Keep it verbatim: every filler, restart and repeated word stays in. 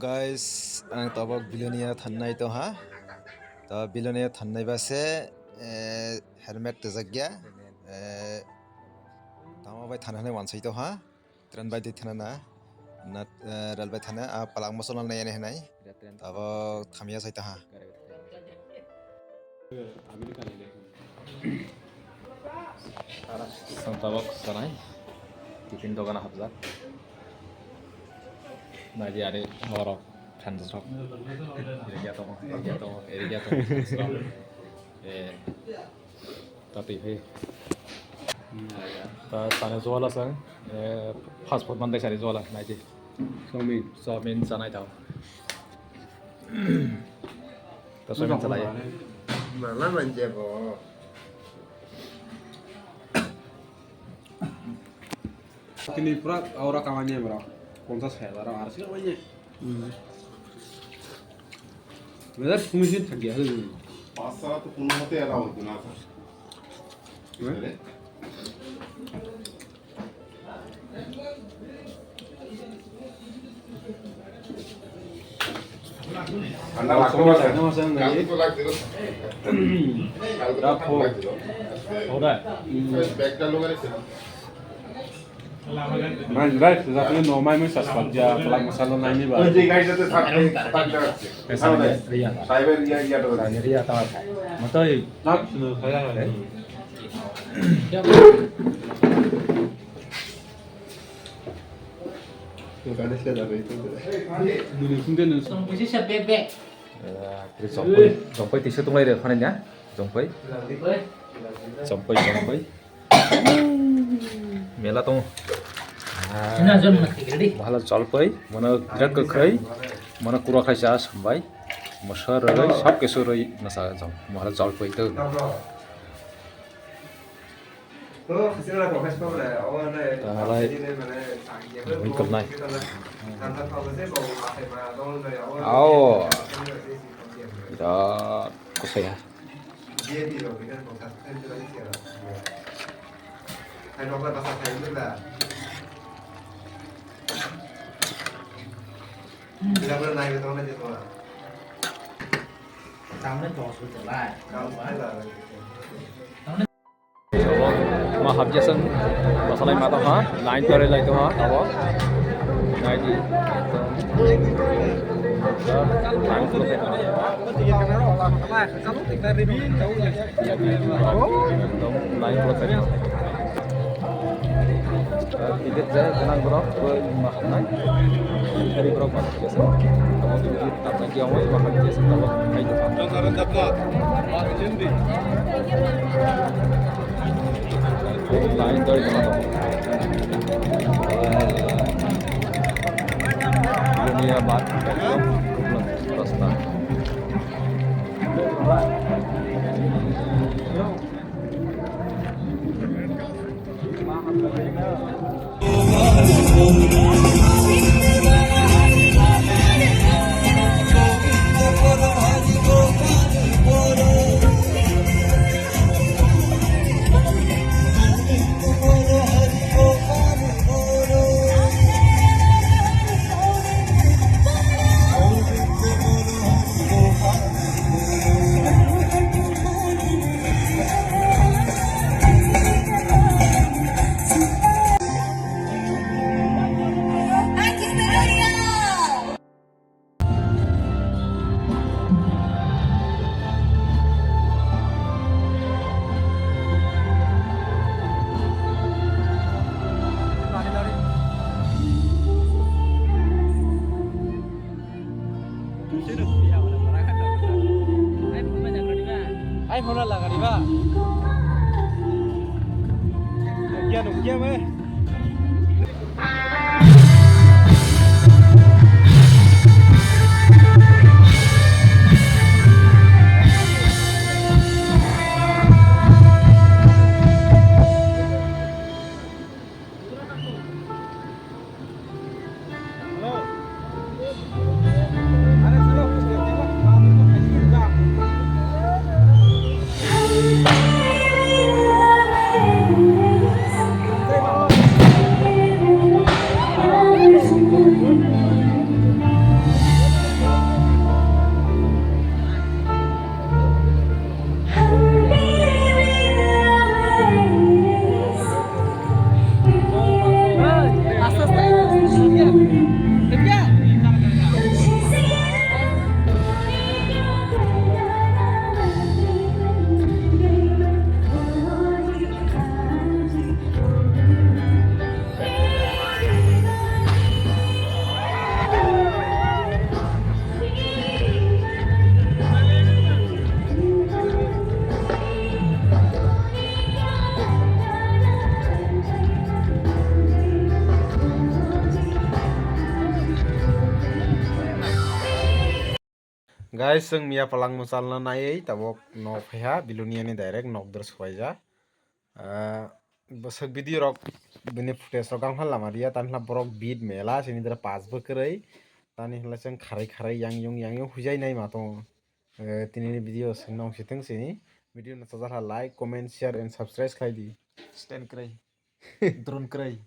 Guys, ang tabok Bilonia thannai tongha. To Bilonia thannai ba se, eh, helmet tejak ya. Eh, tamo bai thana hinwi wansai tongha. Train bai twi thana na. Na, eh, rail bai thana, ah, palak mosola nai ani hinai. Abo thamya sai tongha. Song tabok sanai. Tiffin dogana hapjak. Naidi ari norok phanjak rok. Area tongo, area tongo, area tongo. Eh, ta twi phi. Ta tane jola sang. Eh, fast food mandai sari jola naidi. Chowmin. Chowmin chanai tao. Ta chowmin chalai. Mala manje bo. Tini pura aura kamani bro. Ponchas hai bro, ar sing kamani. Hmm. Whether commission thak gaya. Pas sara to kono mote era hoito na, sir. Hmm? Thanda lagto ba, sir? Kalti to lagto. Kalti to lagto. Bag ta lugare, sir. Mai, mai, sir, no mai, mai, sir, sir, ja, pala masala nai ni ba. Sir, sir, sir, sir. Sir, sir, sir. Matoi. Jongpai, jongpai tisa tonglai re phani na, jongpai. Jongpai, jongpai. Mela tongo. Sina jon muna thik ready. Mahala jolpai, mano birat kwkhwrwi, mano kura khai cha sambai. Moso rwrwi, sab kisu rwrwi nasa jong. Mahala jolpai to. Tahalai, mui kwlnai. Ao. Birat kwsaya. Ma hapjasang basalai ma tongha, line tore lai tongha, abo. Nai di. Time full khe tongha. Ekdom line full khe tongha. Ticket je gwnang borok, bo ma hapnai. Gari borok ma hapjasang. Abo ticket Tapna kiya wngwi ma kha kiya sa tabok khai tongkha. Line doi tongma tongo. Dunia bar ekdom rasta. iPhone la gari ba. Nukya, nukya, bai. Guys, chwng miya palangmo chalna naiwi tabok nok phaiha, Biloniani direct nok dor swbaija. Ah, bwswk video rok bini footage rok gangpha lama riya, tani hwnla borok bit mela, sini dara pass bo kwrwi, tani hwnla chwng kharwi kharwi yang yung yang yung huijai nai ma tongo. Eh, tini ni video chwng nong sitwng sini video no chajal ha like, comment, share and subscribe khlai di. Stand kwrwi. Drone kwrwi.